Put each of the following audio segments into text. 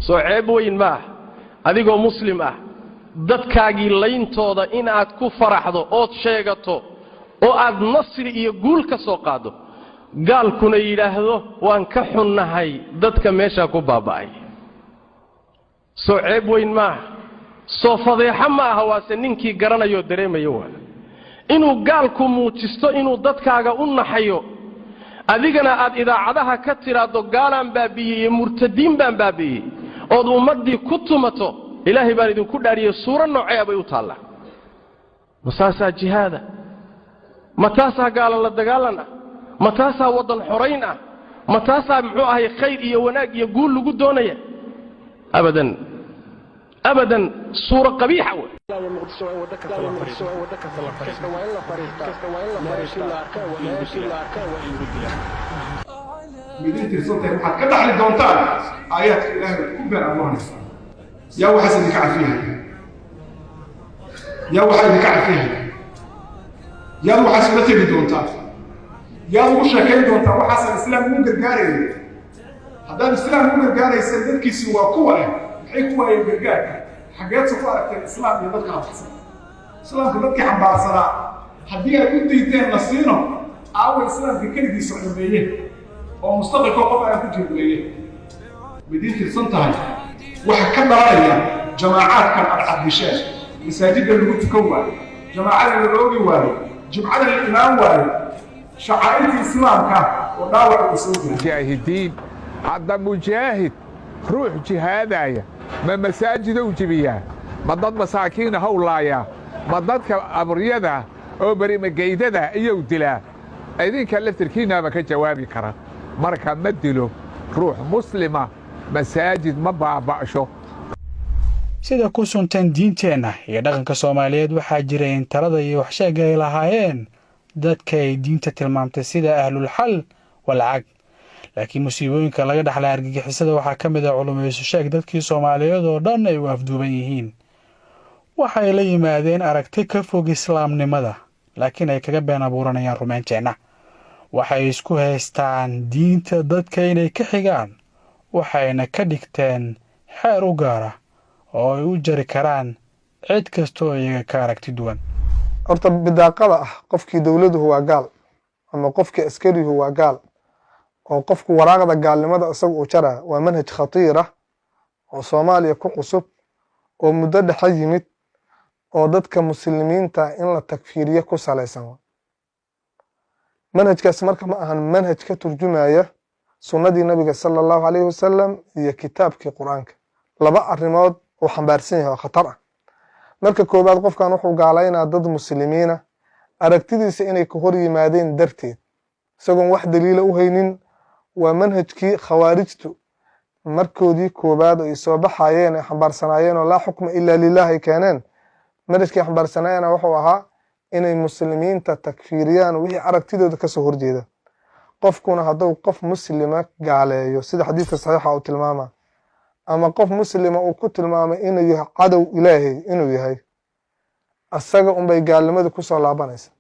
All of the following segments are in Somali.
Soo ceeb weyn ma ah adigoo muslim ah dadkaagii layntooda inaad ku faraxdo ood sheegato oo aad nasri iyo guul ka soo qaaddo, gaalkuna yidhaahdo waan ka xunnahay dadka meeshaa ku baaba'ay? Soo ceeb weyn ma aha? Soo fadeexo ma aha? Waase ninkii garanayoo dareemayo waa inuu gaalku muujisto inuu dadkaaga u naxayo, adigana aad idaacadaha ka tidhaahdo gaalaan baabi'iyey iyo murtadiin baan baabi'iyey, ood ummaddii ku tumato. Ilaahay baan idinku dhaariyey, suuro noocee bay u taallaa? Ma saasaa jihaada? Ma taasaa gaala la dagaalan ah? Ma taasaa waddan xorayn ah? Ma taasaa muxuu ahay khayr iyo wanaag iyo guul lagu doonaya? Abadan, abadan, suuro qabiixa wey. Midin tirsantahay waxaad ka dhaxli doontaan aayaadka Ilaahay ku been abuuranaysaa. Yaa waxaas idinka cafiyahay? Yaa waxaa idinka cafiyahay? Yaad waxaas ula tegi doontaa? Yaad ugu sheekayn doontaa waxaasaan Islaam ugu gargaarayay? Haddaad Islaam ugu gargaaraysaan, dadkiisi waa kuwa leh, maxay ku waayeen gargaarka? Xaggeedsa ku aragteen Islaam iyo dadka xambaarsan? Islaamka dadkii xambaarsanaa haddii aad u diideen la siino, aawa Islaamka keligii socdameeye oo mustaqilkoo qof aan ku jirmeeye? Midiin tirsan tahay waxa ka dhalanaya jamaacaadkan aad caddisheen, masaajidda lagu tukan waayo, jamaacada la oogi waayo, jumcada la imaan waayo, shacaa'irta Islaamka oo dhaawac uu soo gaaray? Mujaahidiin hadda, mujaahid ruux jihaadaya ma masaajidow jebiyaa? Ma dad masaakiina howlaayaa? Ma dadka aburyada oo berimageydada iyou dilaa? Idinka laftirkiinnaaba ka jawaabi kara. Marka ma dilo ruux muslima, masaajid ma baaba'sho. Sida ku suntan diinteenna iyo dhaqanka Soomaaliyeed, waxaa jira in talada iyo waxsheegga ay lahaayeen dadka ay diinta tilmaamtay, sida ahlulxal walcaqd. Laakiin musiibooyinka laga dhaxlay argagixisada waxaa ka mid ah culumaysu sheeg dadkii Soomaaliyeed oo dhan ay u afduuban yihiin. Waxay la yimaadeen aragti ka fog Islaamnimada, laakiin ay kaga been abuuranayaan rumaynteenna. Waxay isku haystaan diinta dadka inay ka xigaan, waxayna ka dhigteen xeer u gaara oo ay u jari karaan cid kasta oo iyaga ka aragti duwan. Horta bidaaqada ah qofkii dowladuhu waa gaal ama qofkii askarihu waa gaal, oo qofku waraaqda gaalnimada isaga uu jaraya, waa manhaj khatiira oo Soomaaliya ku cusub oo muddo dhexe yimid, oo dadka Muslimiinta in la takfiiriyo ku salaysan. Manhajkaas marka ma ahan manhaj ka turjumaya sunnadii Nabiga sala Allahu alayhi wasalam iyo kitaabkii Qur-aanka. Laba arrimood uu xambaarsan yahay oo khatar ah. Marka koowaad, qofkan wuxuu gaalaynaa dad Muslimiina aragtidiisa inay ka hor yimaadeen darteed, isagoon wax daliila u haynin. Waa manhajkii Khawaarijtu markoodii koowaad ay soo baxayeen ay xambaarsanaayeen, oo laa xukma ilaa lilah ay keeneen. Manhajkii xambaarsanaayena wuxuu ahaa inay Muslimiinta takfiiriyaan wixii aragtidooda kasoo horjeeda. Qofkuna hadduu qof Muslima gaaleeyo, sida xadiidka saxiixa uu tilmaama, ama qof Muslima uu ku tilmaamay inuu yahay cadow Ilaahay inuu yahay, asaga unbay gaalnimadu kusoo laabanaysa.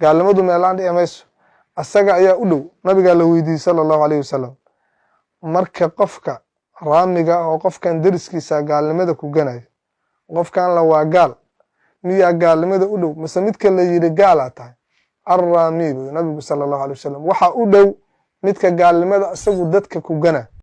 Gaalnimadu meelaan dhici mayso, asaga ayaa u dhow. Nabigaa la weydiiyey sala Allahu alayhi wasalam. Marka qofka raamiga ah oo qofkan deriskiisa gaalnimada ku ganayo, qofkan la waa gaal, miyaa gaalnimada u dhow mase midka la yidhi gaalaa tahay? Arraami buu nabigu sala Allahu alay wasalam, waxaa u dhow midka gaalnimada isagu dadka ku gana.